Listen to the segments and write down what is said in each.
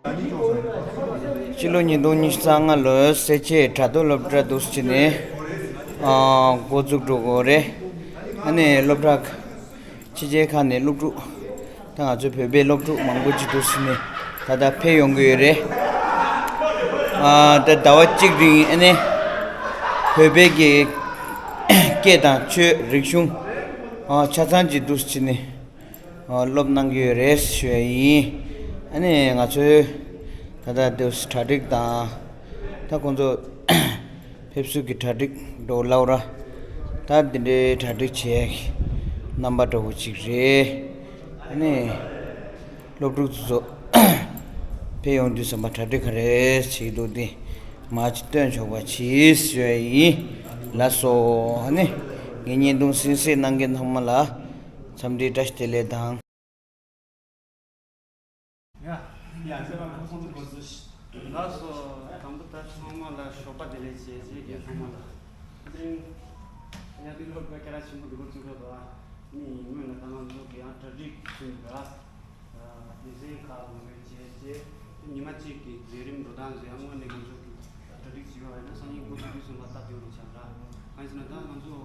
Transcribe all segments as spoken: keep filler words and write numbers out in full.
སྤྱི་ལོ་ཉིས་སྟོང་ཉི་ཤུ་རྩ་ལྔ་ལོའི་སེར་བྱེས་དྲ་ཐོག་སློབ་གྲྭ་འདུག་སེ་བྱས་ནས་ཨ་འགོ་འཛུགས་འགྲོ་དགོས་རེད། ཨ་ནི་སློབ་གྲྭ་ཕྱི་རྒྱལ་ཁག་ནས་སློབ་ཕྲུག་ད་ང་ཚོའི་བོད་པའི་སློབ་ཕྲུག་མང་པོ་ཅིག་འདུག་སེ་ནས་ད་ལྟ་ཕེབས་ཡོང་གི་ཡོད་རེད། ཨ་ད་ཟླ་བ་གཅིག་རིང་ཨ་ནི་བོད་པའི་གི་སྐད་དང་ཆོས་རིག་གཞུང་ཨ་ཆ་ཚང་ཅིག་འདུག་སེ་བྱས་ནས་ཨ་སློབ་གནང་གི་ཡོད་རེད་ཞུ་ཡ་ཡིན། ཨ་ནི་ང་ཚོའི་ད་ལྟ་འདུག་སེ་གྲ་སྒྲིག་དང་ད་ཁོང་ཚོ་ཕེབས་བསུ་གི་གྲ་སྒྲིག་འགྲོ་སླ་བོ་ར། ད་འདི་འདྲའི་གྲ་སྒྲིག་བྱེད་ཡག་གི་རྣམ་པ་འདྲ་བོ་ཅིག་རེད། ཨ་ནི་སློབ་ཕྲུག་ཚོ་ཕེབས་ཡོང་དུས་ཙམ་པ་གྲ་སྒྲིག་ག་རེ་བྱེད་འདུག་འདི་མ་ཅིག་སྟོན་ཆོག་པ་གྱིས་ཞུ་ཡ་ཡིན། ལགས་སོ། ཨ་ནི་ངའི་བརྙན་ཐུང་གསན་གཟིགས་གནང་མཁན་ཚང་མ་ལ་འཚམས་འདྲི་བཀྲ་ཤིས་བདེ་ལེགས་དང་། ཡ། ཡ། ཚེ་རིང་ཁོང་ཚོ་འགོ་ཚུགས། ལགས་སོ། དང་པོ་ད་ཚང་མ་ལ་ཞོགས་པ་བདེ་ལེགས་བྱས་རྗེས་ཀྱི་ཚང་མ་ལ། དེ་རིང་དབྱར་དུས་སློབ་གྲྭ་སྐད་གྲགས་ཆེན་པོ་འདི་འགོ་བཙུགས་ཡོད་དོ། ཨ་ནི་སྔོན་ལ་ད་ང་ཚོ་གི་ཡང་གྲ་སྒྲིག་ཞུས་འདུག་ཨ། སྡེ་ཚན་ཁག་ལ་འབྲེལ་བྱས་རྗེས་ཉི་མ་གཅིག་གི་མཛད་རིམ་འགྲོ་སྟངས་ཟེར་ཡང་སྔོན་ནས་ང་ཚོ་གི་གྲ་སྒྲིག་བྱས་པ་ཡིན་ན་སང་ཉིན་འགོ་བཙུགས་དུས་ཙམ་པ་སྟབས་བདེ་བོ་ཆགས་འདྲ། གང་ཡིན་ཟེར་ན་ད་ང་ཚོ་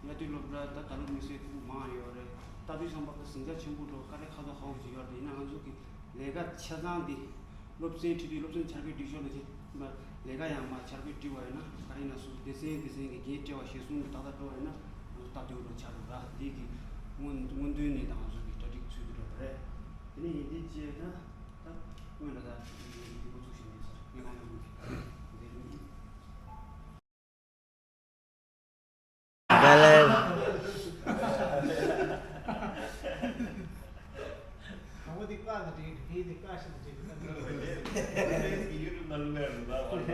དབྱར་དུས་སློབ་གྲྭ་ད་ད་ལོ་དམིགས་བསལ་ཁུག་མང་ཡོད་རེད། ལྟ་དུས་ཙམ་པ་ད་ཟིང་ཆ་ཆེན་པོ་འགྲོ་དཀའ་ལས་ཁག་ཐོག་ཁག་པོ་ཅིག་ཡོད་རེད། ཡིན་ན་ང་ཚོ་གི་ལས་ཀ་ཆ་ཚང་འདི་སློབ་ཚན་ཁྲིད་དུས་སློབ་ཚན་འཆར་འགོད་སྒྲིག་ཞོར་ལ་ཅིག་ལས་ཀ་ཡང་མ་འཆར་འགོད་སྒྲིག་པ་ཡིན་ན་ག་རེ་ཡིན་ན་སུ་སྡེ་ཚན་སྡེ་ཚན་གི་འགན་སྤྲད་པ་ཞེ་གསུམ་གི་ཏག་ཏག་འགྲོ་བ་ཡིན་ན་ང་ཚོ་སྟབས་བདེ་བོ་འགྲོ་ཆགས་འདུག་ར། འདི་གི་སྔོན་སྔོན་དུས་ནས་ད་ང་ཚོ་གི་གྲ་སྒྲིག་ཚུད་དུ་འགྲོ་བ་རེད། དེ་ནས་ཡིན་དེ་བཅས་ད་ད་སྔོན་ལ་ད་འགོ་ཚུགས་བཞིན་ཡོད་ས་རེད། ངས་གང་ཡང་མི་འདུག་དེ་རིང་། དང་པོ་དེ་བཀག་ནས་འགྲིག་དེ་དེ་བཀག་ཤིག་ཏུ་འགྲིག་ཡུ་ཊུབ་ནང་ལུགས་ཡར་ལུགས་ལ་བར་ལ།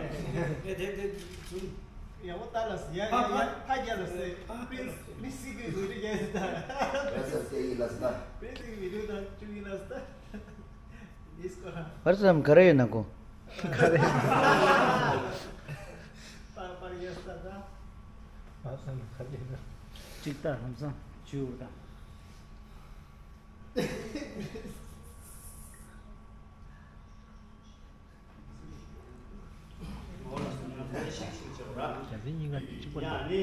དེ་དེ་དེ་ཚུན། ཡག་པོ་ལྟ་ལ་སི་ཡ་ཡ་ཡ་ཕ་རྒྱ་ལ་སི་པིན་མི་སི་གི་ཟུ་རི་རྒྱ་ཡ་ད། ལ་ས་སེ་ཡི་ལ་ས་ད། པིན་སི་གི་བི་ཌིའོ་ད་ཅུ་གི་ལ་ས་ད། ཨར་སམ་ག་རེ་ཡོད་ན་གོ། ག་རེ། པར་པར་ཡོད་ས་ད། ཨར་སམ་ག་རེ་ཡོད་ན། གཅིག་ལྟ་ལམ་སང་བཅུ་ལྟ། ཨོ་ལ་སོང་ན་ད་ཤིག་ཤིག་བྱེད་ར། རྒྱ་ཚན་གཉིས་ཀ་གཅིག་པ་ཡ་རེད། ནི་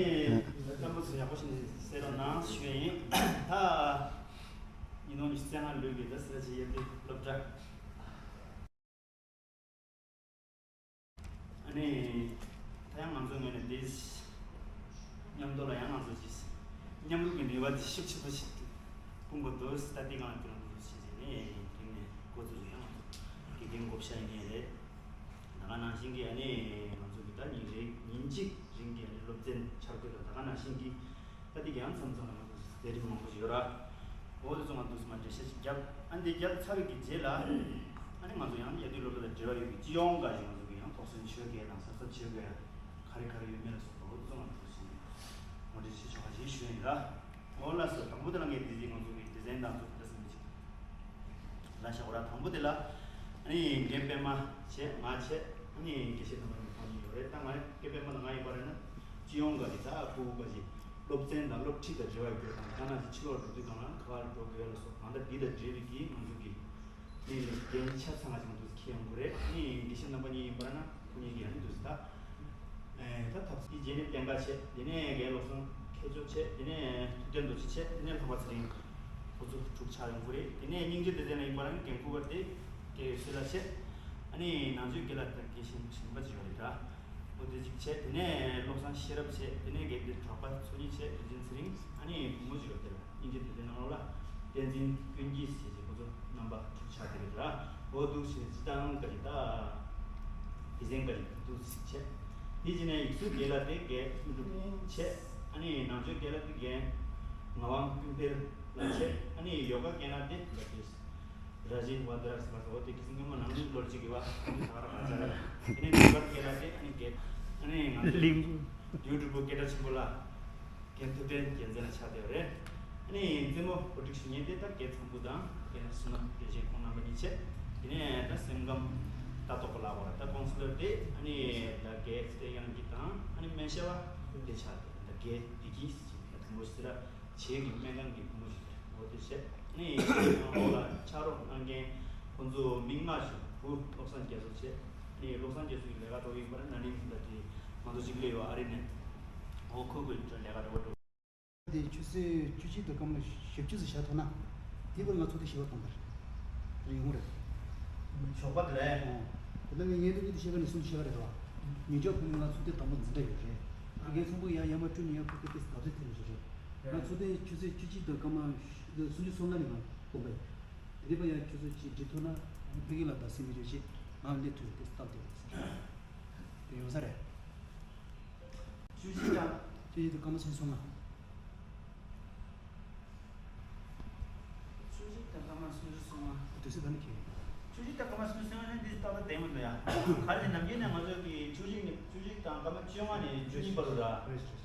རྣམ་པ་ཚོ་ཡག་པོ་ཞིག་ནས་གསན་རོགས་གནང་ཞུ་ཡ་ཡིན། ད་ཉིས་སྟོང་ཉི་ཤུ་རྩ་ལྔ་ལོའི་གི་ད་སེ་ར་བྱེས་དབྱར་དུས་སློབ་གྲྭ། ཨ་ནི་ད་ཡང་ང་ཚོ་ངོས་ནས་དེ་མཉམ་དུ་ལ་ཡང་ང་ཚོ་ཅིག་མཉམ་རུབ་ཀྱི་ནུས་པ་དེ་ཤུགས་ཆེན་པོ་ཞིག་སྤུངས་པ་འདུག་ད་ལྟའི་སྒང་ལ་དེ་རང་འདུག་ཞེས་བྱས་ནས་དེ་ནས་འགོ་བཙུགས་ཡང་ང་ཚོ་དགེ་རྒན་བགོ་བཤའ་ཡིན་ངེས་རེད། ད་ག་ནང་བཞིན་གྱི་ཨ་ནི་ང་ཚོ་གི་ད་ཉིན་རེ་ཉིན་གཅིག་རིང་གི་ཨ་ནི་སློབ་ཚན་འཆར་འགོད་དང་ད་ག་ནང་བཞིན་གྱི་ད་དེ་གའི་མཚམས་མཚམས་ལ་ང་ཚོ་མཛད་རིམ་མང་པོ་ཞིག་ཡོད་ར། འོ་དེ་ཚོ་ང་ཚོ་མ་འགྲེལ་བཤད་ཅིག་བརྒྱབ། ཨ་འདི་བརྒྱབ་ཚར་བའི་གི་རྗེས་ལ་ཨ་ནི་ང་ཚོ་ཡང་དབྱར་དུས་སློབ་གྲྭ་དང་འབྲེལ་བ་ཡོད་པའི་སྤྱི་ཡོངས་འགའ་ཞིག་ང་ཚོ་གི་ཡང་དོགས་ཟོན་བྱེད་དགོས་ཡ་དང་གཟབ་གཟབ་བྱེད་དགོས་ཡ་ག་རེ་ག་རེ་ཡོད་མེད་ལ་སོགས་པ་འོ་དེ་ཚོ་ང་ཚོ་ཞིག་ངོ་སྤྲོད་བྱེད་ཆོག་པ་ཞིག་ཞུ་ཡ་ཡིན་ར། འོ་ལགས་སོ། དང་པོ་དེ་ལ་ངས་འདི་ཚེ་ང་ཚོ་གི་སྡེ་ཚན་དང་ཚོ་ག་འདྲ་ཟིན་པ་ཅིག་ལ་བཞག་པ་ར། དང་པོ་དེ་ལ་ཨ་ནི་རྒན་པད་མ་བྱས་ང་བྱས་ཨ་ནི་དགེ་བཤེས་རྣམ་པ་གཉིས་ཕེབས་ཀྱི་ཡོད་རེད། ད་ང་རྒན་པད་མ་དང་ང་ཡིན་པ་རེད་ན་སྤྱི་ཡོངས་འགའ་ཞིག་ད་ཕྲུ་གུ་འགའ་ཞིག་སློབ་ཚན་དང་སློབ་ཁྲིད་དང་འབྲེལ་བ་ཡོད་པ་དང་ད་ནང་བཞིན་ཕྱི་ལོགས་འགྲོ་དུས་སྒང་ལ་ག་པར་འགྲོ་དགོས་ཡ་ལ་སོགས་གང་ལྟར་འདི་དང་འབྲེལ་བའི་གི་ང་ཚོ་གི་ཨ་ནི་འགན་ཆ་ཚང་བ་ཅིག་ང་ཚོ་འཁྱེར་ཡོང་གི་རེད། ཨ་ནི་དགེ་བཤེས་རྣམ་པ་གཉིས་ཡིན་པ་རེད་ན་ཁོ་གཉིས་ཀྱིས་ཨ་ནི་འདུག་ད། ཨེ་ད་ཐབས་དེ་རྗེས་ནས་བསྟན་དགའ་བྱས། དེ་ནས་རྒན་བློ་བཟང་མཁས་མཆོག་བྱས། དེ་ནས་ཐུབ་བསྟན་རྡོ་རྗེ་བྱས། དེ་ནས་ལྷག་པ་ཚེ་རིང་། ཁོ་ཚོ་དྲུག་ཆགས་ཡོང་གི་རེད། དེ་ནས་སྙིང་རྗེ་སྡེ་ཚན་ལ་ཡིན་པ་རང་རྒན་ཁུ་བ་དེ་རྒན་ཡོད་སྲིད་ལ་བྱས། ཨ་ནི་ནང་ཆོས་དགེ་ལགས་དང་དགེ་བཤེས་གཞན་པ་ཅིག་ཡོད་རེད་ད། ཁོ་དེ་གཅིག་བྱས། དེ་ནས་བློ་བཟང་ཤེས་རབ་བྱས། དེ་ནས་དགེ་འདུན་གྲགས་པ་ཚོ་གཉིས་བྱས། རིན་ཆེན་ཚེ་རིང་། ཨ་ནི་བུ་མོ་ཅིག་ཡོད་དེ་ལ། སྙིང་རྗེ་སྡེ་ཚན་ནང་ལོགས་ལ་བསྟན་འཛིན་ཀུན་གྱིས་ཟེར་གྱི་ཁོ་ཚོ་རྣམ་པ་དྲུག་ཆགས་བསྡད་ཀྱི་རེད། འོ་འདུག་སེ་སྤྱིར་བཏང་ག་རེ་ད། སྡེ་ཚན་ག་རེ་འདུག་སེ་བྱས། དེ་རྗེས་ནས་ཡིག་གཟུགས་དགེ་ལགས་དེ་རྒན་ཀུན་གྲུབ་བྱས། ཨ་ནི་ནང་ཆོས་དགེ་ལགས་དེ་རྒན་ངག་དབང་ཀུན་འཕེལ་ལགས་བྱས། ཨ་ནི་ཡོ་ག་རྒན་ལགས་དེ་ལ་དེ་ར་ཇིན་ཝན་དར་ཟེར་བ་ཟེར་བ་དེ་ཁི་སང་སྔོན་མ་ནང་མི་ལོར་གཅིག་གི་བ་ད་ག་ར་ག་ཚ་རེད། དེ་ནས་ཡོ་ག་དགེ་ལགས་དེ་ཨ་ནི་རྒན་ཨ་ནི་ང་ཚོ་ཡུ་ཊུབ་སྐད་གྲགས་ཆེན་པོ་ལ། རྒན་ཐུབ་བསྟན་རྒྱལ་མཚན་ལ་ཆགས་བསྡད་པ་རེད། ཨ་ནི་རྩེད་མོ་གོ་སྒྲིག་ཞུ་མཁན་དེ་ད་རྒན་ཚང་བུ་དང་རྒན་བསོད་ནམས་བདེ་ཆེན་ཁོང་རྣམ་པ་གཉིས་བྱས། དེ་ནས་ད་སེམས་ཁམས་ལྟ་རྟོག་པ་ལབ་དགོས་རེད། ད་ཀོན་སི་ལར་དེ་ཨ་ནི་ད་རྒན་ཚེ་བརྟན་དབྱངས་སྐྱིད་དང་ཨ་ནི་སྨན་ཞབས་པ་དེ་ཆགས་བསྡད་རེད། ད་རྒན་བདེ་སྐྱིད་ཟེར་གྱི་ད་དུང་བོ་ཞིག་ལ་བྱེད་ཀྱི་སྨན་ཁང་གི་བུ་མོ་ཞིག་རེད། འོ་དེ་བྱས། ཨ་ནི་འོག་ལ་ཕྱག་རོགས་གནང་མཁན་ཁོང་ཚོ་མིག་དམར་ཞིག་བུ་བློ་བཟང་རྒྱ་མཚོ་བྱས། ཨ་ནི་བློ་བཟང་རྒྱ་མཚོ་ཡི་ལས་ཀ་འགྲོ་གི་ཡིན་པ་ན་ན་ནིང་ད་ཅི་ང་ཚོ་གཅིག་སླེབས་ཡོད་ཨ་རི་ནས། འོ་ཁོ་ཁོས་ལས་ཀ་འགྲོ་བ་འགྲོ། དེ་ཆུ་ཚོད་བཅུ་གཅིག་དང་སྐར་མ་བཞི་བཅུ་ཙམ་བཞག་ཐུབ་ན། དེ་བར་ང་ཚོ་དེ་ཞེ་པོ་གཏོང་གི་རེད། རེད་ཡོང་རེད། ཞོགས་པ་དེ་རེད། ཨོ། དེ་ལ་ངས་ཉིན་དུ་ཉིན་དུ་བཤད་པ་ནས་གསུང་དུ་བཤད་པ་རེད་དོ། ཉིན་ཆོག་ཕུལ་ནས་ང་ཚོ་དེ་དང་པོ་འཛིན་གྲྭ་ཡོད་རེད། དེ་གའི་ཚོང་པོ་ཡང་ཡར་མར་བསྐྲུན་ནས་ཡར་ཕུལ་ཏེ་དེ་ག་ཚོད་ཐེབས་ནས་ཞིག་རེད། ང་ཚོ་དེ་ཆུ་ཚོད་བཅུ་གཅིག་དང་སྐར་མ་སུམ་ཅུ་སོ་ལྔ་ནས་ང་གཏོང་པ་ཡིན། དེ་པ་ཡང་ཁྱོད་ཚོ་ཅིག་འབྲི་ཐུབ་ན་ཕ་གི་ལ་ད་སེམས་མི་འདོད་ཅིག་ང་ལ་སླེབས་ཐུབ་ཡོད་དེ་སྟབས་བདེ་བ་ཟེར། དེ་ཡོང་ས་རེད། བཅུ་གཅིག་དང་། བཅུ་གཅིག་དང་སྐར་མ་སུམ་ཅུ་སོ་ལྔ། བཅུ་གཅིག་དང་སྐར་མ་སུམ་ཅུ་སོ་ལྔ། དུས་ཚོད་ག་ནས་ཁེལ། བཅུ་གཅིག་དང་སྐར་མ་སུམ་ཅུ་སོ་ལྔ་ནི་འདི་ཏག་ཏག་བདེན་མི་འདུག་ཡ། ག་རེ་ནམ་རྒྱུན་ནས་ང་ཚོ་གི་བཅུ་གཅིག་ནས་བཅུ་གཅིག་དང་སྐར་མ་བཅོ་ལྔ་ནས་བཅུ་གཉིས་བར་དུ་ར། རེད་རེད་རེད།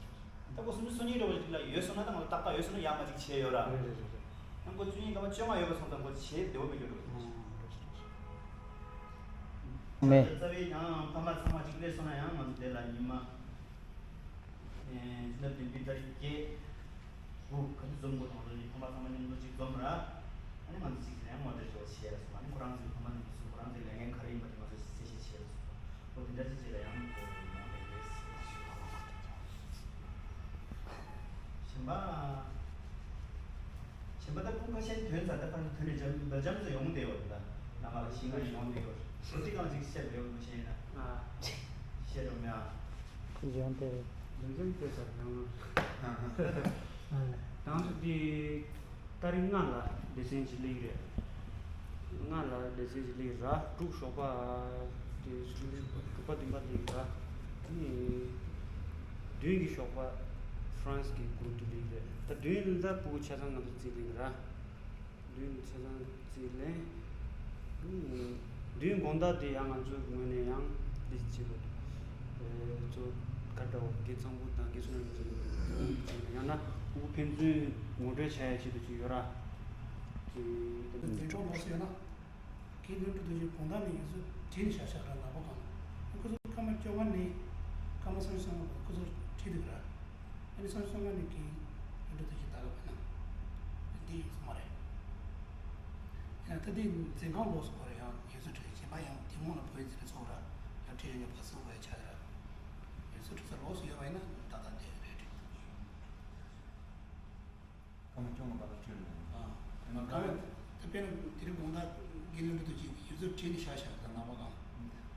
ད་ཁོ་སུམ་ཅུ་སོ་གཉིས་འདྲ་བོ་ཞིག་ལ་ཡོད་སོང་ན་ད་ང་ཚོ་ཏག་ཏག་ཡོད་སོང་ན་ཡག་མ་ཅིག་བྱས་ཡོད་ར། རེད་རེད་རེད་རེད། ཡང་ཁོ་བཅུ་གཉིས་སྐར་མ་བཅོ་ལྔ་ཡོད་པ་སོང་ཙང་ཁོ་བྱས་བདེ་བོ་མི་འགྱུར་རོ། ཨོ་རེད་རེད་རེད། མེད། རྩ་བའི་ཡང་ཕ་མ་ཚང་མ་གཅིག་སླེབས་སོང་ན་ཡང་ང་ཚོ་དེ་ལ་ཉི་མ། ཨེ་སྤྱི་ཟླ་བདུན་པའི་ཏ་རིག་བརྒྱད། དགུ་ག་ཚོད་འཛོམས་དགོས་དང་ལོ་ནི་ཕ་མ་ཚང་མ་མཉམ་དུ་གཅིག་འཛོམས་ར། ཨ་ནི་ང་ཚོ་གཅིག་ལ་ཡང་ངོ་སྤྲོད་ཞུ་བ་བྱས་ར་སོང་ཨ་ནི་ཁོ་རང་ཚོའི་ཕ་མ་རྣམས་ཀྱིས་སུ་ཁོ་རང་ཚོའི་ལས་འགན་ག་རེ་ཡིན་པ་དེ་ང་ཚོ་གསལ་བཤད་བྱས་ར་སོང་། ཨོ་དེ་འདྲ་ཅིག་ཅིག་ལ་ཡང་ཡོང་བ་རེད་ཟེར་ཞུ་བ། གཞན་པ། གཞན་པ་ད་ཁུངས་ཁ་ཤས་ཐོན་ཚར་ད་ཕར་ཐོན་ནས་འཇམ་འཇམ་ཙམ་ཡོང་བསྡད་ཡོད་རེད་ད། ནང་ལ་ཤིང་ཁ་ཡོང་བསྡད་ཡོད་རེད། སོ་ཅིག་གང་ཅིག་བཤད་ཡོད་མ་ཤེས་ན། ཨ། བཤད་རོགས་མེད་ཨ། ཡོང་བསྡད་རེད། འཇམ་ཙམ་ཐོས་ཚར་ཡོང་། ཨ། དང་ཐོག་འདི། ཏ་རིག་ལྔ་ལ་སྡེ་ཚན་གཅིག་སླེབས་ཀྱི་རེད། ལྔ་ལ་སྡེ་ཚན་གཅིག་སླེབས་ཀྱི་ར། དྲུག་ཞོགས་པ་དེ་དྲུག་པ་བདུན་པ་སླེབས་ཀྱི་ར། ཨ་ནི་བདུན་གྱི་ཞོགས་པ་ཧྥ་རན་སི་གི་གུ་རུབ་དེ་སླེབས་ཀྱི་རེད། ད་བདུན་ལ་ཕྲུ་གུ་ཆ་ཚང་ང་ཚོ་རྩིས་སླེབས་ཀྱི་ར། བདུན་ཆ་ཚང་རྩིས་ལེན། བདུན་དགོང་དག་དེ་ཡང་ང་ཚོའི་ངོས་ནས་ཡང་འདི་བྱེད་དགོས་འདུག་ཨེ་ཚོ་ག་འདྲ་བོ་དགེ་ཚང་པོ་དང་དགེ་སོ་ནན་ཚོ་ཡང་ན་ཕྲུ་གུ་ཕན་ཚུན་ངོ་སྤྲོད་བྱ་ཡ་ཆེད་དུ་ཅིག་ཡོད་ར། ཅིག་དེ་འདྲ་ལོགས་སུ་ཡོད་ན། དགེ་འདུན་གྲུབ་རྡོ་རྗེ་དགོང་དག་ནས་ཡོད་ཚད་བྲིས་ནས་བཞག་བཞག་ར་ནག་པོ་གང་། ཁོ་ཚོ་སྐར་མ་བཅོ་ལྔ་ནས་སྐར་མ་སུམ་ཅུ་སོ་ལྔ་བར་ཁོ་ཚོ་བྲིས་འདུག་ར། ཨ་ནི་སུམ་ཅུ་སོ་ལྔ་ནས་དགེ་འདུན་གྲུབ་རྡོ་རྗེ་ད་ག་བ་ན། འདི་ཡིན་ཚོད་མ་རེད། ཡང་ད་འདི་འཛིན་ཁང་ལོགས་སུ་ཁོ་རེ་ཡང་ཡོད་ཚད་བྲིས་གཞན་པ་ཡང་དེ་མོ་ལ་བོད་འཛིན་གྲྭ་ཚོགས་ར་ཡང་བྲིས་ཡོད་ཉོ་བ་སུ་བས་ཆ་ར། ཡོད་ཚད་བྲིས་ས་ལོགས་སུ་ཡོད་པ་ཡིན་ན་ད་ལྟ་འདི་རེད་བྲིས། སྐར་མ་བཅོ་ལྔ་བར་ལ་བྲིས་ཡོད། ཨ། དེ་མ་སྐར་མ། ད་དཔེར་ན་དེ་རིང་དགོང་དག་དགེ་འདུན་གྲུབ་རྡོ་རྗེ་ཡོད་ཚད་བྲིས་ནས་བཞག་བཞག་ད་ནག་པ་གང་།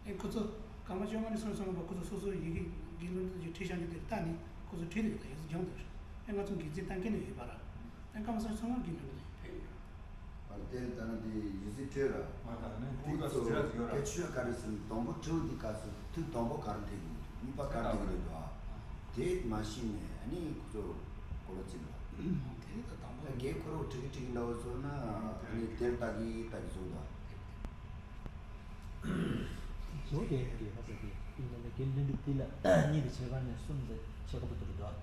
ཨེ་ཁོ་ཚོ་སྐར་མ་བཅོ་ལྔ་ནས་སུམ་ཅུ་སོ་ལྔ་བར་ཁོ་ཚོ་སོ་སོ་ཡི་གེ་དགེ་འདུན་གྲུབ་རྡོ་རྗེ་བྲིས་བཞག་རྒྱུ་དེར་བལྟས་ནས་ཁོ་ཚོ་བྲིས་འདུག་ད་ཡོད་ཚད་སྦྱངས་འདུག་ཨེ་ང་ཚོ་འགན་འཛིན་བཏང་མཁན་ནས་ཡོད་པ་ར། ཨེ་སྐར་མ་སུམ་ཅུ་སོ་ལྔ་དགེ་འདུན་གྲུབ་རྡོ་རྗེ་ཕེབས་ཡོད། ཨ་ལ་དེ་ལ་ད་ནི་དེ་ཡོད་ཚད་བྲིས་ར། མ་ད་ནི་ཐིག་ཚོ་ཟེར་ཡ་ཡོད་ར། སྐད་ཆ་ག་རེ་ཟེར་ན་དང་པོ་དྲི་བ་འདི་སྐབས་སུ་ཐིག་དང་པོ་ག་རེ་འཐེན་གྱི་འདུག་གཉིས་པ་ག་རེ་འཐེན་གྱི་འདུག་ཨ། དེ་མ་ཤེས་ནས་ཨ་ནི་ཁོ་ཚོ་གོ་ལ་བརྩིས་འདུག་དེ་ནི་ད་དང་པོ་ད་རྒན་ཁོ་རང་དྲི་གི་དྲི་གི་འདྲ་བོ་བཟོ་ན་ཨ་ནི་དེར་ལྟ་གི་ལྟ་གི་བཟོ་འདུག་ལོ་དེ་དེ་ཧ་ཟེར་དེ་ཡིན་ན་ལས་རྒན་ལྷུན་གྲུབ་དེ་ལ་གཉིས་དང་ཕྱེད་ཀ་ནས་གསུམ་དང་ཕྱེད་ཀ་བར་དུ་རེད་འདུག་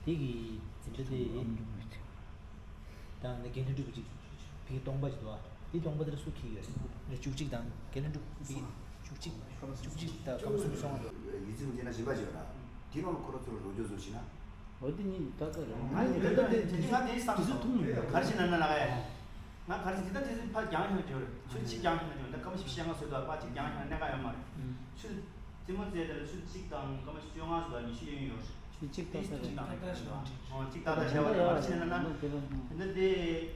དེ་གི་འཛིན་གྲྭ་དེ། ད་ནི་རྒན་ལྷུན་གྲུབ་ཀྱི་ཅིག་ཕ་གི་སྟོང་པ་ཅིག་འདུག་ཨ། དེ་སྟོང་པ་དེར་སུ་འཁྱེར་ཡོད་རེད། ལས་བཅུ་གཅིག་དང་རྒན་ལྷུན་གྲུབ་ཀྱི་བཅུ་གཅིག་བཅུ་གཅིག་དང་སྐར་མ་སུམ་ཅུ་སོང་བ་འདུག་ཡུལ་ཚོའི་མི་སྣ་གཞན་པ་ཞིག་ཡོད་ར། དེ་ནང་ལ་ཁོ་རང་ཚོར་རོགས་སྐྱོར་བཟོ་ཞིག་ན། འོ་དེ་ཉིད་ད་ག་རེད། ང་ཡི་ད་ད་དེ་དེ་ང་དེ་བསམ་དེ་སོ་ཐུང་མི་ཡོད་ག་རེ་ཞིག་ན་ན་ལ་ག་ཡ། ང་ག་རེ་ཞིག་དེ་ད་དེ་ཚོ་ཕར་རྒྱང་ཤང་བྱོས་རེད། ཆུ་གཅིག་རྒྱང་ཤང་བྱོས་ད་སྐར་མ་བཞི་བཅུ་ཞེ་ལྔ་བཟོས་ད་པ་གཅིག་རྒྱང་ཤང་གནད་འགག་ཡོད་མ་རེད། ཆུ། རྩེད་མོ་རྩེ་དེ་ལ་ཆུ་གཅིག་དང་སྐར་མ་བཅོ་ལྔ་ཙམ་ཉི་ཤུ་ཡན་ཡོད། ཆུ་གཅིག་ཏག་ཏག་རེད། ཨོ་གཅིག་ཏག་ཏག་བྱས་པ་རེད། བར་ཕྱིན་ན་ན། དེ་ནི་དེ་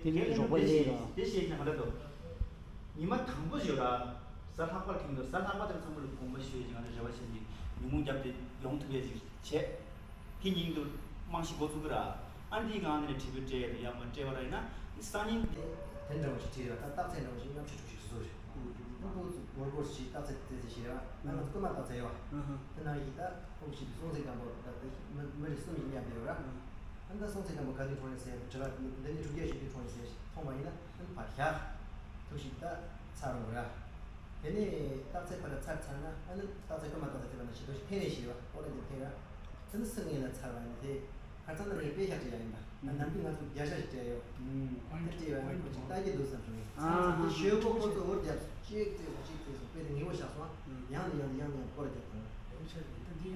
དེ་ནི་རྒན་རྒྱུན་རོགས་པ་དེ་ལས་ཤེས་ར། དེ་ཤེས་ན་ག་འདྲ་འདུག་ཉི་མ་དང་པོ་ཞིག་ར། གཟའ་ལྷག་པར་ཐེངས་འདུག་གཟའ་ལྷག་པ་དེར་ཚང་མ་ལ་དགོངས་པ་ཞུས་ཀྱི་ང་ཚོ་རེ་བ་བྱེད་ཀྱི་ཉུང་ཉུང་བརྒྱབ་སྟེ་ཡོང་ཐུབ་པའི་ཞིག་བྱས། དེ་ཉིན་དུ་རྨང་གཞི་འགོ་ཚུགས་ཀྱི་ར། ཨ་འདིའི་སྒང་ནས་དྲིལ་བུ་སྤྲད་ཡ་དང་ཡར་མར་སྤྲད་པ་ར་ཡིན་ན་སང་ཉིན། དེ་འདྲ་བ་ཞིག་བྲིས་ཡོད་ད་རྟགས་ཚད་འདྲ་བ་ཞིག་མཉམ་ཞིག་གྲུབ་ཞིག་བཟོ་རེད། ཨུ་ཨུ་ཨུ་ཨུ་ཨུ་ཨུ་གོར་གོར་ཞིག་རྟགས་ཚད་དེ་ཚད་ཞིག་རེད་བ། ང་ཚོ་རྐུན་མ་རྟགས་ཚད་ཡོད་བ། དེ་ནང་ཡིན་ད་ཨུ་ཞིག་སྲོང་བཙན་སྒམ་པོ་ད་ལྟ་མི་མི་རེ་གསུམ་ཞིག་མཉམ་དུ་ཡོད་ར། ཨ་ནི་ད་སྲོང་བཙན་སྒམ་པོ་ག་དུས་འཁྲུངས་རེད་ཟེར་དྲི་བ་འདི་ནི་དྲུག་བརྒྱ་བཞི་བཅུ་འཁྲུངས་རེད་ཟེར་མཐོང་བ་ཡིན་ན་ཨ་ནི་ཕར་བཞག་ཐུགས་ཞིག་ད་ཚར་རུང་ར། དེ་ནས་རྟགས་ཚད་ཕར་ཚར་ཚར་ན་ཨ་ནི་རྟགས་ཚད་རྐུན་མ་རྟགས་ཚད་དེ་བ་ན་ཞིག་ཐུགས་ཞིག་འཐེན་རེ་ཞིག་ཡོད་བ་ཨོ་ར་འདི་འཐེན་ར། ཨ་ནི་སང་ཉིན་ལ་ཚར་བ་ཡིན་དེ། ཁ་སང་ན་ངས་དཔེ་ཤག་ཅིག་ཡ་ཡིན་པ། ང་ནམ་རྒྱུན་ང་ཚོ་བརྒྱ་ཤ་ཞིག་སྤྲད་ཡོད། ཨུམ། དེ་སྤྲད་ཡོད་ན་ཁོ་ཅིག་ལྟ་གི་འདུག་བསམ་བྱུང་། ཨ་ཧ་ཧ། དེ་ཞོལ་པོ་ཁོ་ཚོ་འུར་རྒྱབ་སོང་གཅིག་བཙལ་སོང་གཅིག་བཙལ་སོང་དཔེ་དེ་ངེས་པོ་བཞག་སོང་། ཨུམ། ཡང་ནས་ཡང་ནས་ཡང་ནས་ཡང་སྐོར་རྒྱབ་སོང་།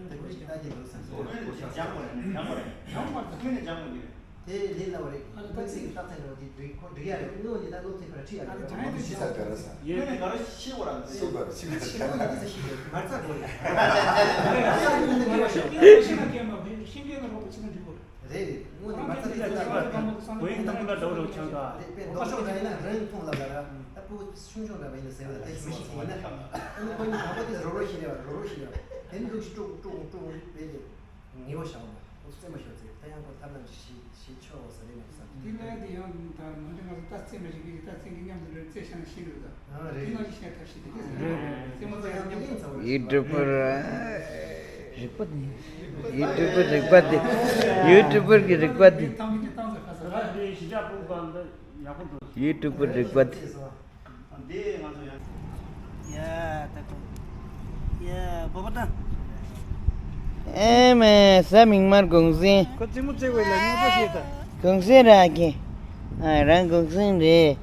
དེ་ཁོ་ཅིག་ལྟ་གི་འདུག་བསམ་བྱུང་། ཡང་པར་ཡང་པར་ཡང་པར་ཁྱོན་ནས་སྦྱང་དགོས་ཀྱི་རེད། དེ་ལས་སླ་བ་རེད། ཨ་ནི་སློབ་ཚན་གྱི་རྟགས་མཚན་འདྲ་བོ་དེ་འགྲིག་ཁོ་འགྲིག་ཡ་རེད། དངོས་གནས་ད་སློབ་ཚན་ཁོ་ར་ཁྲིད་ཡ་རེད། ཨ་ནི་སྦྱང་ཡ་དེ་ཤི་ས་ག་ར་ས། ཡོད་ནས་ག་ར་ཤེས་དགོས་ར། སོ་ག་ར་ཤི་ག་ཤི་ག་ཤི་ག་ཤི་ག་མར་ཚ་དགོས་རེད། ཤི་ག་ཤི་ག་ཤི་ག་ཤི་ག་ཤི་ག་ཤི་ག་ཤི་ག་ཤི་ག་ཤི་ག་ཤི་ག་ཤི་ག་ཤི་ག་རེད། དངོས་གནས་མ་རྩ་དེ་ཚོ་ལ་བོད་ཡིག་ནང་ལ་འགྲོ་རོགས་ཆང་ག་རེད། དཔེ་མདོག་ཅོག་འདྲ་ཡིན་ན་རང་མཐོང་ལབ་ལ་ར། ད་ཕྲུ་གུ་ཆུང་ཆུང་འདྲ་བ་ཡིན་ན་ཟེར་བ་ལ་དེ་ཞིག་མི་ཤེས་ཀྱི་ཡིན་ན། ཨ་ནི་ཁོ་གཉིས་དང་པོ་དེ་རོ་རོ་ཤི་རེད་བ། རོ་རོ་ཤི་རེད་བ། དེ་ནི་འདུག་ཞིག་ཀྲུག་ཀྲུག་ཀྲུག་རེད་དེ། ངེས་པ་བཞག་པ་ཁོ་ཚོ་རྩེད་མ་ཤོར་ཚེ་ད་ཡང་ཁོ་ཐབས་ལམ་ཅིག་ཤེས་ཤེས་ཆོག་ཟེར་རེད་མ་བསམ། དེ་ལས་དེ་ཡང་ད་མ་འདྲ་ང་ཚོ་ད་རྩེད་མ་ཤེས་ཀྱི་ད་རྩེད་མཁན་མཉམ་དུ་རེད་རྩེད་ཤེས་ན་ཤེས་རེད་ད། ཨ་རེད། དེ་ནང་བཞིན་བཤད་ཐབས་ཤེས་དེ་ག་ཟེར་རེད། རྩེད་མོ་རྩེ་ཡག་དེ་ཡིན་ཚ་བ་རེད། ཡུ་ཊུབ་པར། རིག་པ་དེ། ཡུ་ཊུབ་པར་རིག་པ་དེ། ཡུ་ཊུབ་པར་གྱི་རིག་པ་དེ། ཡུ་ཊུབ་པར་རིག་པ་དེ། ཡ་ད་ཁོ། ཡ་བོ་བོ་ད། ཨེ་མེ་ས་མིག་དམར་གུང་སེང་། ཁོ་རྩེད་མོ་རྩེ་བའི་ལ་ཉེ་པོ་ཞིག་ད། གུང་སེང་ར་ཁྱེད། ཨ་རང་གུང་སེང་རེད།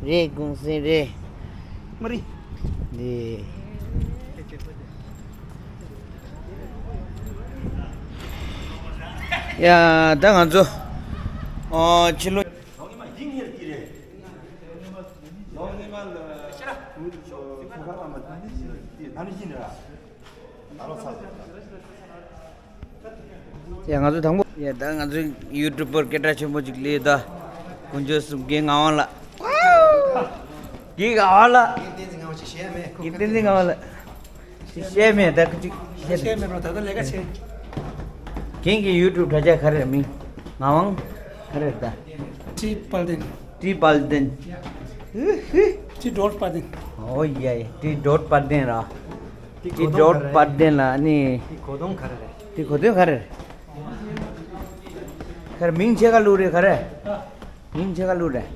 རེད་གུང་སེང་རེད། མ་རེད། འདི། ཡ་ད་ང་ཚོ། ཨོ་ཕྱི་ལོ། ཡ་ང་ཚོ་དང་པོ་ཡ་ད་ང་ཚོ་ཡུ་ཊུབ་པར་སྐད་གྲགས་ཆེན་པོ་ཅིག་སླེབས་ད། དཀོན་མཆོག་གསུམ་རྒན་ངག་དབང་ལགས། རྒན་ངག་དབང་ལགས། རྒན་བསྟན་འཛིན་ངག་དབང་ཅིག་བཤད་མེད་ཁོ། རྒན་བསྟན་འཛིན་ངག་དབང་ལགས། ཅིག་བཤད་མེད་ད་ཁོ་ཅིག་བཤད་མེད་རོ་ད་ལྟ་ལས་ཀ་བྱེད། རྒན་གྱི་ཡུ་ཊུབ་དྲ་རྒྱ་ག་རེ་མིང་ངག་དབང་ག་རེ་ད། ཏྲི་པལ་ཏིན། ཏྲི་པལ་ཏིན། ཏྲི་ཌོཊ་པལ་ཏིན། ཨོ་ཡ་ཡ་ཏྲི་ཌོཊ་པལ་ཏིན་ར། ཏྲི་ཌོཊ་པལ་ཏིན་ལ་ནི། ཏྲི་གོ་དོང་ག་རེ་རེད། ཏྲི་གོ་དོང་ག་རེ་རེད། ཁར་མིང་ཕྱེད་ཀ་བླུགས་རེད་ག་རེ། མིང་ཕྱེད་ཀ་བླུགས་རེད།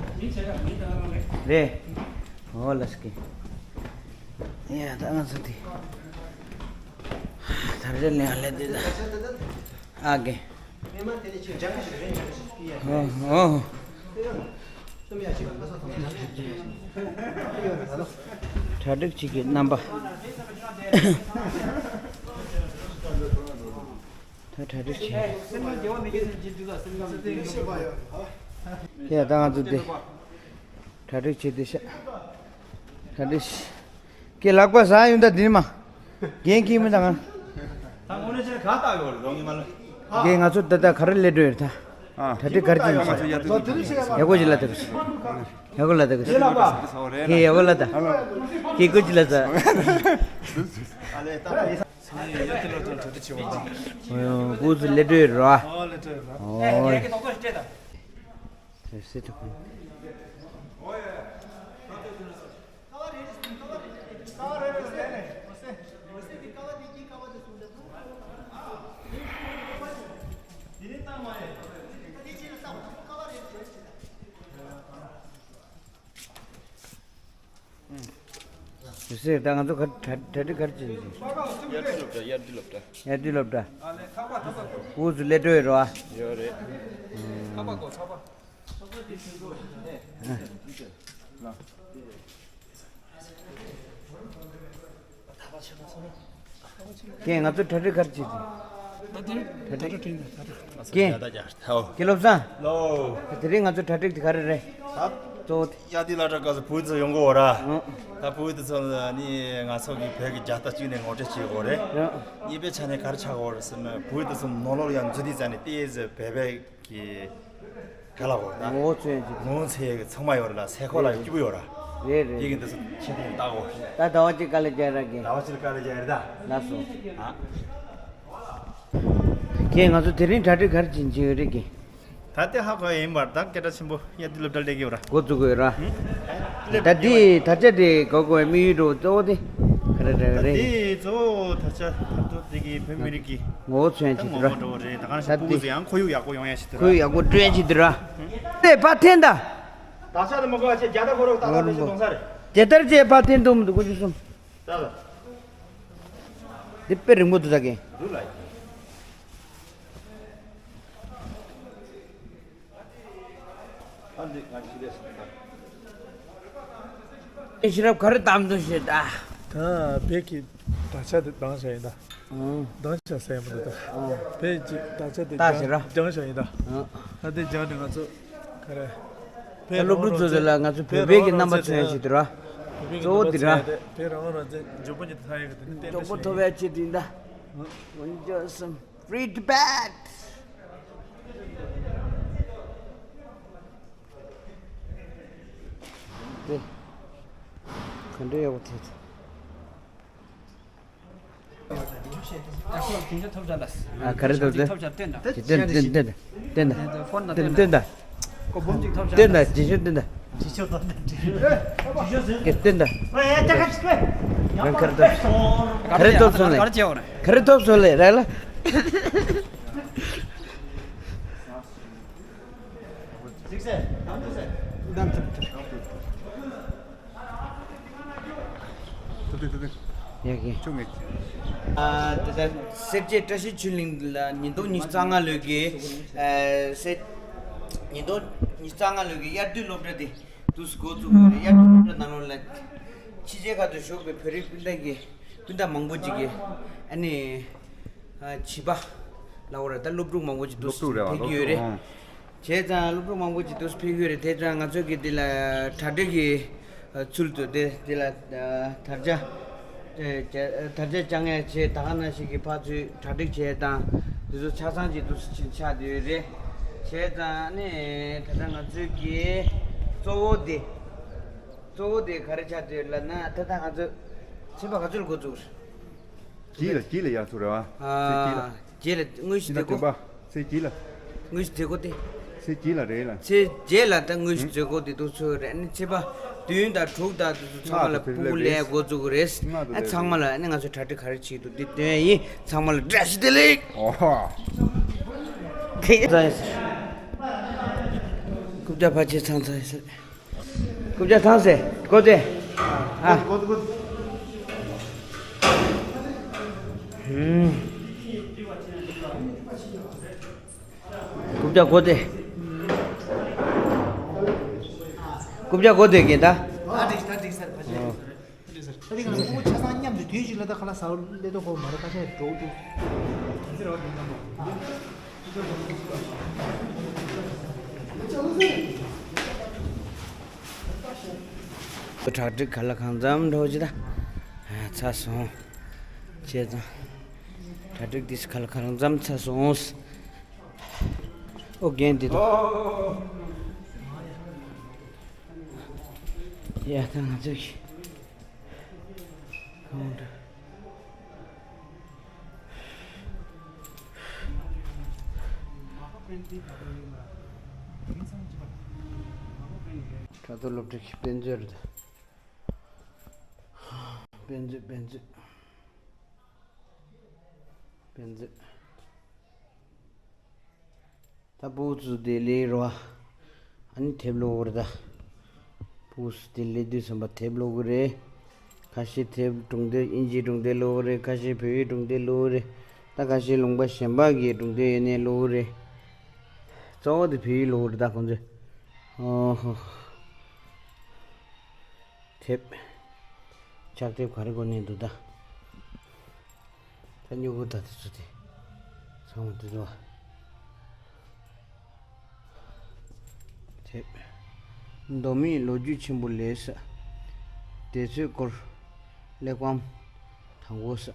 རེད། ཨོ་ལ་སྐད། ཡ་ད་ང་ཚོ་དེ། ད་རེ་ལེན་ལེ་དེ་ད། ཨ་གེ། ཨོ་ཨོ། གྲ་སྒྲིག་བྱེད་ཀྱི་རྣམ་པ། ད་གྲ་སྒྲིག་བྱེད། ཡ་ད་ང་ཚོ་དེ། གྲ་སྒྲིག་བྱེད་དེ་ཤ། གྲ་སྒྲིག་ཀྱི་ལག་པ་ཟ་ཡོང་ད་འདི་ནི་མ། རྒན་ཁྱིམ་མི་དང་། ད་དངོས་གནས་ཆེན་ག་ལྟ་ཡོད་རེད་རོང་ངི་མ་ལ། རྒན་ང་ཚོ་ད་ལྟ་ག་རེ་ལས་འགྲོ་ཡོད་ད། ཨ། གྲ་སྒྲིག་ག་རེ་བྱེད་ཡོད་ད། ཡག་པོ་ཞིག་ལ་ད་གི། ཡག་པོ་ལ་ད་གི། ཁྱེད་ཡག་པོ་ལ་ད། ཁྱེད་ཀོ་ཅི་ལ་ད། ཨོ་ཡོ་ཀུ་ཙི་ལས་འགྲོ་ཡོད་རོ། ཨོ་ལས་འགྲོ་ཡོད་རོ། ཨོ། ཟེར་ད་ང་ཚོ་ག་གྲ་གྲ་སྒྲིག་ག་རེ་བྱེད་ཀྱི་ཡར་དུ་སློབ་གྲྭ་ཡར་དུ་སློབ་གྲྭ། ཡར་དུ་སློབ་གྲྭ། ཨུ་ཚུགས་སླེབས་འགྲོ་ཡོད་རོ། ཡོད་རེད། ཀྱེ་ང་ཚོ་གྲ་སྒྲིག་ག་རེ་བྱེད་ཀྱི། ད་དེ་རིང་ད་ལྟ་དྲན་ད་ད་ད། ཀྱེ། ད་ད་ད་ད། ཀྱེ་བློ་བཟང་། ལོ། དེ་རིང་ང་ཚོ་གྲ་སྒྲིག་དེ་ག་རེ་རེད། ད། གཙོ་བོ་དེ། ཡ་དེ་ལ་གྲ་ག་ཚོ་བུ་ཚོ་ཡོང་གི་ཡོད་ར། ཨང་། ད་བུ་དེ་ཚོ་ནི་ང་ཚོ་གི་བོད་ཀྱི་རྒྱལ་རྟགས་བཅུད་ནས་ངོ་སྤྲོད་བྱེད་དགོས་རེད། ཨང་། གཉིས་པའི་ཆ་ནས་ག་རེ་ཆགས་ཡོད་རེད་ཟེར་ན་བུ་དེ་ཚོ་ནང་ལོགས་ལ་ཡང་འཛུལ་དུས་ཙང་ནས་ཏོག་ཙམ་བོད་པའི་གི་ག་ལ་གོ་ད། ངོ་བོ་མཚོན་ཅིག་ངོ་བོ་མཚོན་ཡག་གི་ཚང་མ་ཡོད་རེད་ལ་སེ་ཁོ་ལ་ཡང་སྐྱིད་པོ་ཡོད་ར། རེད་རེད། དེ་གི་འདི་ཚོ་ཆེད་དུ་ལྟ་གོ། ད་ཟླ་བ་གཅིག་དཀའ་ལས་རྒྱག་ར་གི། ཟླ་བ་གཅིག་དཀའ་ལས་རྒྱག་རེད་ད། ལགས་སོ། ཨ། ཀྱེ་ང་ཚོ་དེ་རིང་གྲ་སྒྲིག་ག་རེ་བྱེད་ཀྱི་ཡོད་རེད་ཀྱེ། ད་ལྟའི་ཧ་གོ་ཡིན་པར་ད་སྐད་གྲགས་ཆེན་པོ་ཡ་དེ་སློབ་གྲྭ་སླེབས་ཀྱི་ཡོད་ར། འགོ་བཙུགས་ཀྱི་ཡོད་ར། ད་འདི་ད་ཆ་དེ་གོ་དགོས་པའི་དམིགས་ཡུལ་འགྲོ་གཙོ་བོ་དེ་ག་རེ་རེད་རེད། ད་དེ་གཙོ་བོ་ད་ཆ་ད་ལྟ་དེ་གི་བོད་མི་རིགས་ཀྱི་ངོ་བོ་མཚོན་ད་ཆེད་དུ་ངོ་ར། བོ་འགྲོ་བ་རེད། ད་གང་ཞིག་ད་ཕྲུ་གུ་དེ་ཚོ་ཡང་ཁོར་ཡུག་ཡག་པོ་ཡོང་ཡ་ཞིག་དུ་ཁོར་ཡུག་ར། ཡག་པོ་སྤྲོད་ཡ་ཞིག་དུ་ར། དེ་ཕར་འཐེན་ད། ད་ཆ་དེ་མ་གོ་བ་ཆེ་རྒྱ་ད་ཁོ་རོག་ད་ད་ལོ་རིན་པོ་ཆེ་གཏོང་ས་རེད། དེ་ལྟར་ཅེས་ཕར་འཐེན་འདུག་མི་འདུག་ཀུན་སྤྱོད་གསུམ། ད་ལ། འདི་དཔེ་རིང་པོ་འདུག་ད་གིན། འདུག་ལ། ཨ་འདི་ང་ཕྱི་ལས་སོང་ད། ཤེས་རབ་ག་རེ་གཏམ་འདུག་ཞེས་ད། ད་བོད་ཀྱི་དག་ཆ་དེ་འདང་བྱ་ཡིན་ད། ཨང་། འདང་བྱ་ཟེར་མི་འདུག་ད། ཨང་། བོད་ཀྱི་དག་ཆ་དེ་ད་ཟེར་ར། འདང་བྱ་ཡིན་ད། ཨང་། ད་ལྟའི་རྒྱང་རིང་ང་ཚོ་ག་རེ། ད་སློབ་ཕྲུག་ཚོ་ལ་ང་ཚོ་བོད་པའི་གི་རྣམ་པ་མཚོན་ཡ་ཞིག་འདུག་ར། བོད་པའི་གི་གཙོ་བོ་རྣམ་པ་འདི་ར། མཚོན་ཡ་དེ་བོད་རང་དབང་རང་བཙན་མགྱོགས་པོ་ཉིད་དུ་ཐོན་ཡ་གི་དེ་ནི་ཏན་ཏན་མགྱོགས་པོ་ཞིག་ཐོབ་ཡ་ཆེད་དུ་ཡིན་ད། འོན་ཀྱང་སམ་free Tibet། དེ་ག་འདྲ་ཡག་པོ་ཐེབས། ཨ། ག་རེ་ཐོབ་ཟེར། ཅི་སྟོན་སྟོན་སྟོན་སྟོན། སྟོན་ད། སྟོན་ད། སྟོན་ད། ཅི་ཞིག་སྟོན་ད། སྟོན་ད། རང་ག་རེ་ཐོབ། ག་རེ་ཐོབ་སོང་ལེ། ག་རེ་ཐོབ་སོང་ལེ་ར་ལ། ཡ་གི། ཨ། དེ་ལྟར་སེར་བྱེས་བཀྲ་ཤིས་ཆོས་གླིང་ལ་ཉིས་སྟོང་ཉི་ཤུ་རྩ་ལྔ་ལོའི་གི། ཨ། སེ། ཉིས་སྟོང་ཉི་ཤུ་རྩ་ལྔ་ལོའི་གི་དབྱར་དུས་སློབ་གྲྭ་དེ་དུས་སུ་འགོ་བཙུགས་པ་རེད། དབྱར་དུས་སློབ་གྲྭ་ནང་ལོགས་ལ་ཕྱི་རྒྱལ་ཁག་ཏུ་བཞུགས་པའི་བོད་རིགས་སྤུན་ཟླ་གི་སྤུན་ཟླ་མང་པོ་ཅིག་གིས་ཨ་ནི། ཨ། བྱིས་པ་ལབ་དགོས་རེད། ད་སློབ་ཕྲུག་མང་པོ་ཅིག་འདུག་སློབ་ཕྲུག་རེད་བ། ཕེབས་ཀྱི་ཡོད་རེད། སློབ་ཕྲུག་ཨང་། བྱས་ཙང་སློབ་ཕྲུག་མང་པོ་ཅིག་འདུག་ཕེབས་ཀྱི་ཡོད་རེད། དེ་ཙང་ང་ཚོ་གི་འདི་ལ་གྲ་སྒྲིག་གི་ཚུལ་དུ་དེ་འདི་ལ་དར་ཆ། དར་ཆ་བཅང་ཡས་བྱས། ད་ག་ནང་བཞིན་གྱི་ཕར་ཚུར་གྲ་སྒྲིག་བྱས་དང་འདི་ཚོ་ཆ་ཚང་ཅིག་འདུག་ཕྱིན་ཆགས་བསྡད་ཡོད་རེད། བྱས་ཙང་ནི་ད་ལྟ་ང་ཚོའི་གི་གཙོ་བོ་དེ། གཙོ་བོ་དེ་ག་རེ་ཆགས་བསྡད་ཡོད་ལབ་ན། ད་ལྟ་ང་ཚོ་ཚན་པ་ག་ཚོད་ལ་འགོ་བཙུགས། རྗེས་ལ། རྗེས་ལ་ཡར་ཚུར་རེད་བ། ཚེས་གཅིག་ལ། ཨ། རྗེས་ལ་དངོས་གཞི་མཛད་སྒོ། ཚེས་གཅིག་ལ། དངོས་གཞི་མཛད་སྒོ་དེ། ཚེས་གཅིག་ལ་རེད་ལ། ཚེས་རྗེས་ལ་ད་དངོས་གཞི་མཛད་སྒོ་དེ་འདུག་ཚུགས་རེད། ཨ་ནི་ཚེས་པ་བདུན་དང་དྲུག་དང་དེ་ཚོ་ཚང་མ་ལ་ལྔ་དང་ཕུར་བུ་ལས་འགོ་བཙུགས་རེད། ལྔ་དང་ཨ། ཚང་མ་ལ་ཨ་ནི་ང་ཚོ་གྲ་སྒྲིག་ག་རེ་བྱེད་འདུག་འདི་སྟོན་ཡིན། ཚང་མ་ལ་བཀྲ་ཤིས་བདེ་ལེགས། ཨོ་ཧོ། ཁེ་ཚ་ཡིན་ཟེར། རྐུབ་བཀྱག་ཕལ་ཆེར་ཚང་ཚར་ཡིན་ཟེར། རྐུབ་བཀྱག་ཚང་ཟེར། གོ་དེ། ཨ། གོ་གོ། ཧུམ། རྐུབ་བཀྱག་གོ་དེ། རྐུབ་བཀྱག་གོ་དེ་གིན་ད། ད་འགྲིག་ད་འགྲིག་ཟེར་ཕལ་ཆེར། ཨོ། ད་རེས་ང་ཚོ་ཆ་ཚང་མཉམ་དུ་དུས་གཅིག་ལ་ད་ཁ་ལག་ཟ་བར་སླེབས་དོ་གོ་མ་རེད། ཁ་ཤས་འགྲོ་འདུག་གྲ་སྒྲིག་ག་ལ་གང་འཚམ་འགྲོ་ཅི་ད། ཚར་སོང་། བྱས་ཙང་། གྲ་སྒྲིག་འདི་ག་ལ་གང་འཚམ་ཚར་སོང་། ཨོ་རྒན་འདི་དང་། ཡ་ད་ང་ཚོ་གི། གང་འདྲ། དྲ་ཐོག་སློབ་ཁྲིད་ཀྱི་དཔེ་མཛོད་རེད། དཔེ་མཛོད། དཔེ་མཛོད། དཔེ་མཛོད། ད་ཕྲུ་གུ་ཚོ་དེ་ལས་རོ། ཨ་ནི་དེབ་ཀློག་གི་རེད་ད། ཕྲུ་གུ་ཚོ་དེ་ལས་དུས་ཙམ་པ་དེབ་ཀློག་གི་རེད། ཁ་ཤས་དེབ་སྒྲུང་དེབ་དབྱིན་ཇིའི་སྒྲུང་དེབ་ཀློག་གི་རེད། ཁ་ཤས་བོད་ཡིག་སྒྲུང་དེབ་ཀློག་གི་རེད། ད་ཁ་ཤས་ལུང་པ་གཞན་པ་གི་སྒྲུང་དེབ་ཡོད་ནའི་ཀློག་གི་རེད། གཙོ་བོ་དེ་བོད་ཡིག་ཀློག་གི་རེད་ད་ཁོང་ཚོས། ཨོ་ཧོ། དེབ། ཕྱག་དེབ་ག་རེ་དགོས་ནས་འདུག་ད། ད་སྨྱུ་གུ་ད་དེ་ཚོ་དེ། ཚང་མ་དེ་ཚོ། དེབ། མདོ་སྨད་ལོ་རྒྱུས་ཆེན་པོ་ལས་ས། དེ་ཚོའི་སྐོར། གླེགས་བམ། དང་པོ་ས།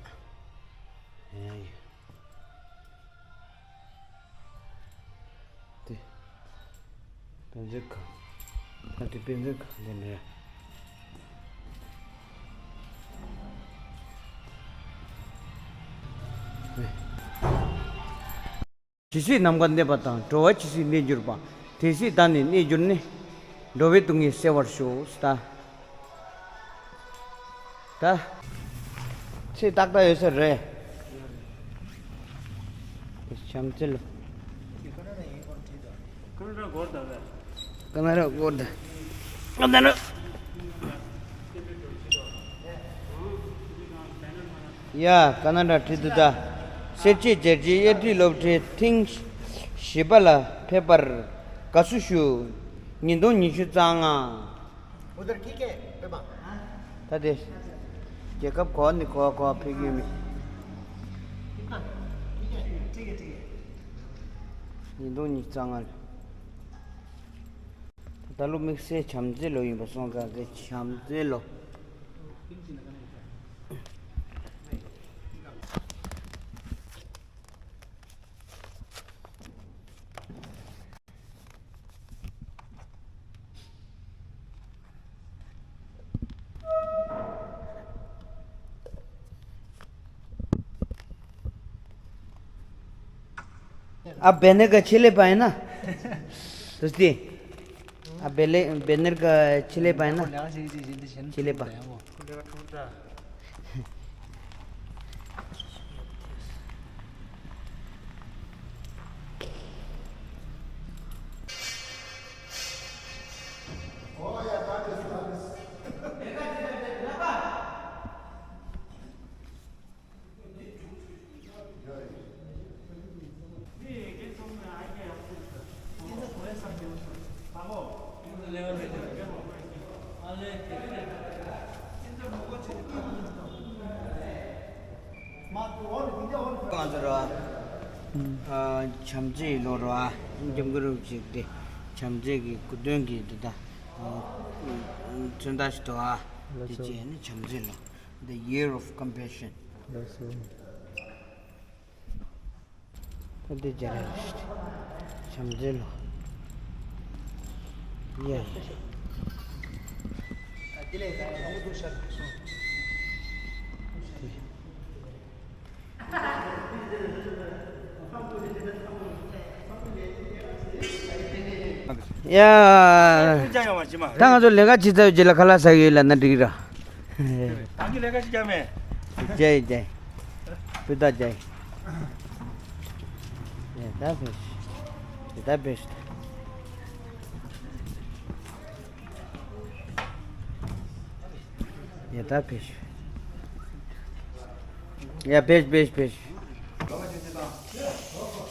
ཡ་ཡ། དེ། དཔེ་མཛོད་ཁང་། ད་དེ་དཔེ་མཛོད་ཁང་དེ་ནས། དེ། ཇི་སྲིད་ནམ་མཁའ་གནས་པ་དང་། འགྲོ་བ་ཇི་སྲིད་གནས་གྱུར་པ། དེ་སྲིད་བདག་ནི་གནས་གྱུར་ནས། འགྲོ་བའི་སྡུག་བསྔལ་སེལ་བར་ཤོག་ད། ད། ཚེ་ཏག་ཏག་ཡོད་ས་རེད། བྱམས་བརྩེ་ལ། ཀ་ན་ཌ་སྒོར་ད། ཀ་ན་ཌ་སྒོར་ད། ཀ་ན་ཌ། ཡ། ཀ་ན་ཌ་ཁྲིད་དུ་ད། སེར་བྱེས་རྒྱལ་སྤྱིའི་དབྱར་དུས་སློབ་གྲྭའི་ཐེངས་བཞི་པ་ལ་ཕེབས་པར་དགའ་བསུ་ཞུ། ཉིས་སྟོང་ཉི་ཤུ་རྩ་ལྔ། ཨོ་དར་ཁྱི་ཁྱི་ཕེབས་པ། ད་དེ། རྒྱལ་ཁབ་གོ་ནི་གོ་གོ་ཕེབས་ཀྱི་མི། ཉིས་སྟོང་ཉི་ཤུ་རྩ་ལྔ་ལ། ད་ལོ་དམིགས་བསལ་བྱམས་བརྩེ་ལོ་ཡིན་པ་སོང་ཙང་གི་བྱམས་བརྩེ་ལོ། ཨ་བེ་ནེར་ག་ཆེ་ལེ་པ་ཡིན་ན། དུ་སྟེ། ཨ་བེ་ལེ་བེ་ནེར་ག་ཆེ་ལེ་པ་ཡིན་ན། ཆེ་ལེ་པ། ང་ཚོ་ར། ཨ། བྱམས་བརྩེའི་ལོ་ར། འཇམ་མགོན་རིན་པོ་ཆེ་དེ་བྱམས་བརྩེ་གི་སྐུ་དོན་གྱི་འདི་དག་མཚོན་རྟགས་ཤིག་འདུག་ཨ། དེ་བཅས་ནི་བྱམས་བརྩེའི་ལོ། The year of compassion. ལགས་སོ། ད་འདི་སྦྱར་ཡ་རེད། བྱམས་བརྩེའི་ལོ། ཡ་ཡ། ཡ། ད་ང་ཚོ་ལས་ཀ་བྱེད་ཚར་བའི་རྗེས་ལ་ཁ་ལག་ཟ་གི་ཡོད་ལབ་ན་འགྲིག་ར། ད་གི་ལས་ཀ་ཅིག་རྒྱབ་མེད། རྒྱབ་ཡིན་རྒྱབ་ཡིན། སྤུས་དག་རྒྱབ་ཡིན། ཡ་ད་བེད། ཡ་ད་བེད། ཡ་ད་བེད། ཡ་བེད་བེད་བེད།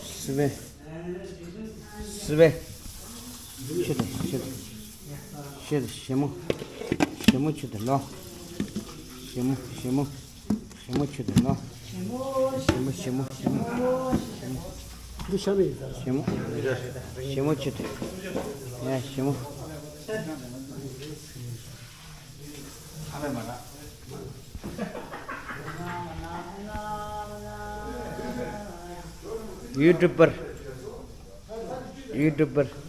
སི་བེ། སི་བེ། ཆུ་དང་ཆུ་དང་། ཆུ་དང་ཞི་མོ། ཞི་མོ་ཆུ་དང་ལོ། ཞི་མོ་ཞི་མོ། ཞི་མོ་ཆུ་དང་ལོ། ཞི་མོ་ཞི་མོ་ཞི་མོ། ཞི་མོ། འདི་ཤ་མེད་ཡིན་ས། ཞི་མོ། ཞི་མོ་ཆུ་དང་། ཡ་ཞི་མོ། ཡུ་ཊུབ་པར། ཡུ་ཊུབ་པར།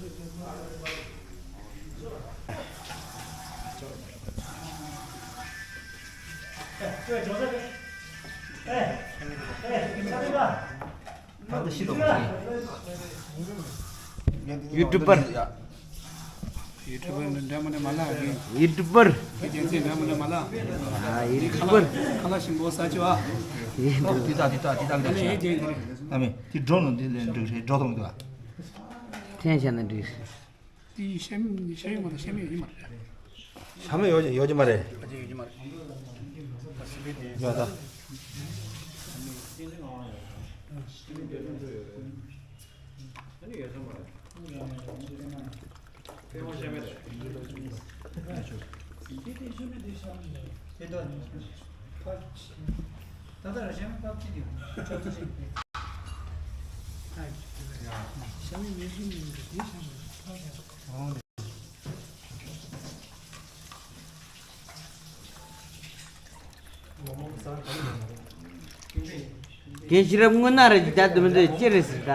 ད་ལྟ་ཤི་ལོག་ཡུ་ཊུབ་པར། ཡུ་ཊུབ་པར་འདྲ་མི་འདྲ་མ་ལ། ཡུ་ཊུབ་པར། རྒྱལ་མཚན་འདྲ་མི་འདྲ་མ་ལ། ཨ་ཡུ་ཊུབ་པར། ཁ་ལག་ཞིམ་པོ་ཟ་བྱོས་ཨ། ཡུ་ཊུབ། དེ་དག་དེ་དག་དེ་དག་འདྲ་ཞིག་ཨ་མེ། དེ་འགྲོ་ནོ་དེ་ལས་འགྲིག་རེད། འགྲོ་ཐུབ་འདུག་ཨ། ཐན་ཤ་ན་འགྲིག་དེ་ཤ་ཤ་ཡོད་མ་རེད། ཤ་མེད་ཡོད་མ་རེད། ཤ་མེད་ཡོད་ཡོད་ཀྱི་མ་རེད། ཤ་ཡོད་ཀྱི་མ་རེད། ཡོད་ད། རྒན་ཤེས་རབ་དངོས་གནས་རེད། ད་དུ་མི་འདོད་ཅི་རེད་ཟེར་ད།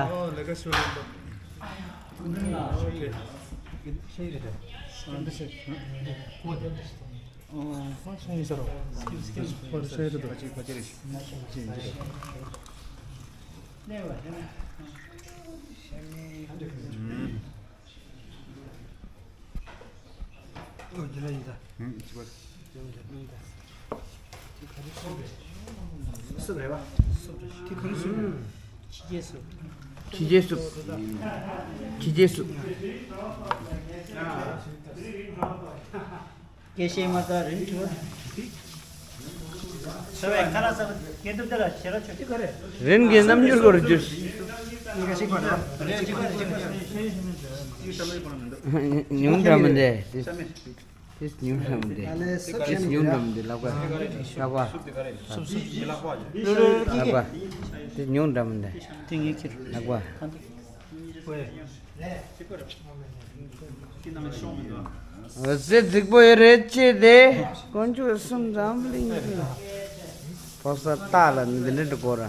སུབ་རེད་བ། ཕྱི་རྒྱལ་སུབ། ཕྱི་རྒྱལ་སུབ། ཕྱི་རྒྱལ་སུབ། སྐད་བཤད་མ་ད་རིན་ཐུ། ཚོ་བའི་ཁ་ལག་ཟ་བའི་དུས་འདི་ལ་ཞེ་དྲག་ཆོད་ཅིག་ག་རེ། རིན་གྱི་རྣམ་འགྱུར་སྐོར་བསྒྱུར། ཉུང་འདྲ་མི་འདི། དེ་ཉུང་འདྲ་མི་འདི། ལག་པ། དེ་ཉུང་འདྲ་མི་འདི། ལག་པ། ལག་པ། དེ་ཉུང་འདྲ་མི་འདི། ལག་པ། ཟེ་རྫིག་པོ་ཡོད་རེད་ཅེས་དེ། དཀོན་མཆོག་གསུམ་འཛམ་བུ་གླིང་གི་ཕོ་གསར་སྟག་ལ་འདི་འདྲ་འདྲ་གོ་ར།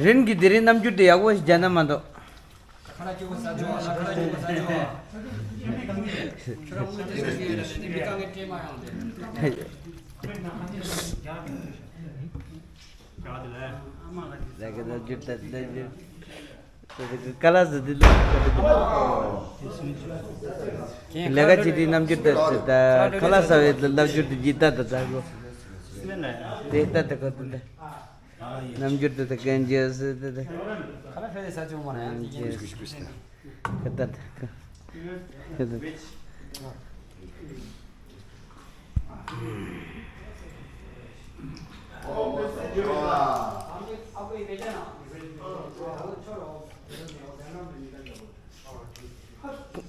རིན་གྱི་དེ་རིང་རྣམ་འགྱུར་དེ་ཡག་པོ་ཞིག་རྒྱག་ན་མ་གཏོགས། ཀ་ལ་ཟི་དི་ལ་ཀ་དི་ལ་ཀ་ཅི་དི་རྣམ་འགྱུར་དེ་ད་ཁ་ལ་ས་བའི་རྣམ་འགྱུར་དེ་ཇི་ལྟ་དང་ད་གོ། དེ་ལྟ་དེ་གོ་དེ་འདྲ། རྣམ་འགྱུར་དེ་དེ་གན་རྒྱུ་སི་དེ་དེ། ཁ་ལ་ཕེ་ས་ཆུང་མ་ན་ཡང་ཇི་ཀུ་ཤི་ཀུ་ཤི་ཀུ་ཤི་ད། ཁ་ད་དེ་ཁ་ད་དེ།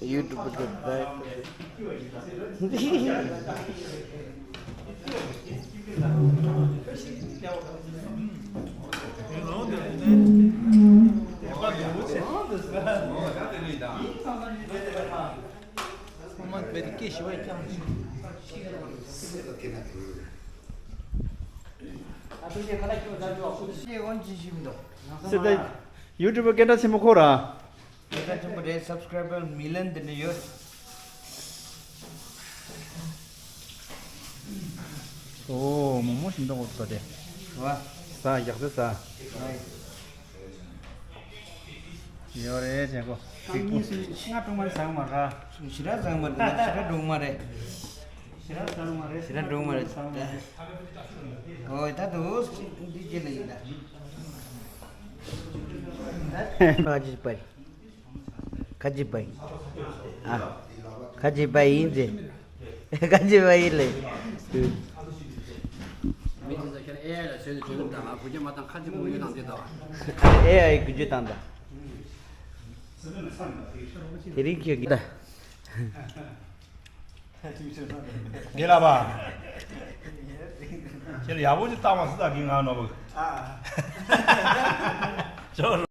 YouTube. སི་ཏ་ཡུ་ཊུབ་སྐད་གྲགས་ཆེན་པོ་ཁོ་ར། སྐད་གྲགས་ཆེན་པོ་རེད། སབ་སི་ཀ་རའི་བར་མི་ལན་དེ་འདྲ་ཡོད། ཨོ་མོག་མོག་ཞིམ་མདོག་འོ་ཏོ་དེ། བ། ཟ་ཡག་ཏུ་ཟ། ཡོད་རེད་ཅན་གོ། ཁང་གཉིས་སུ་ང་གྲོང་མ་ཟ་མ་ར། ཞི་ར་ཟ་མ་ར། ཞི་ར་གྲོང་མ་རེད། ཞི་ར་ཟ་མ་རེད། ཞི་ར་གྲོང་མ་རེད། ཟ་མ་རེད། ཨོ་ད་དུ་འདི་ཅི་ལ་ཡིན་ད། ཁ་ཅིག་པར། ཁ་ཅིག་པར། ཨ། ཁ་ཅིག་པར་ཡིན་ཟེར། ཁ་ཅིག་པར་ཡིན་ལེ། མི་དེ་ཚོ་ཁྱེད་ཨེ་ཨའི་ལ་བཟོས་ནས་འགྲོ་གི་འདུག་ད་ང་གུ་རྒྱུ་མ་བཏང་ཁ་ཅིག་གུ་རྒྱུ་བཏང་དེ་དོ། ཨེ་ཨའི་གུ་རྒྱུ་བཏང་ད། དེ་རིང་ཁྱོད་ཀྱི་ད། དགེ་ལགས་པ། ཁྱེད་ལ་ཡག་པོ་ཅིག་བཏང་བ་སུ་ད་གི་ང་ནོར་བུ། ཨ། ཅོ་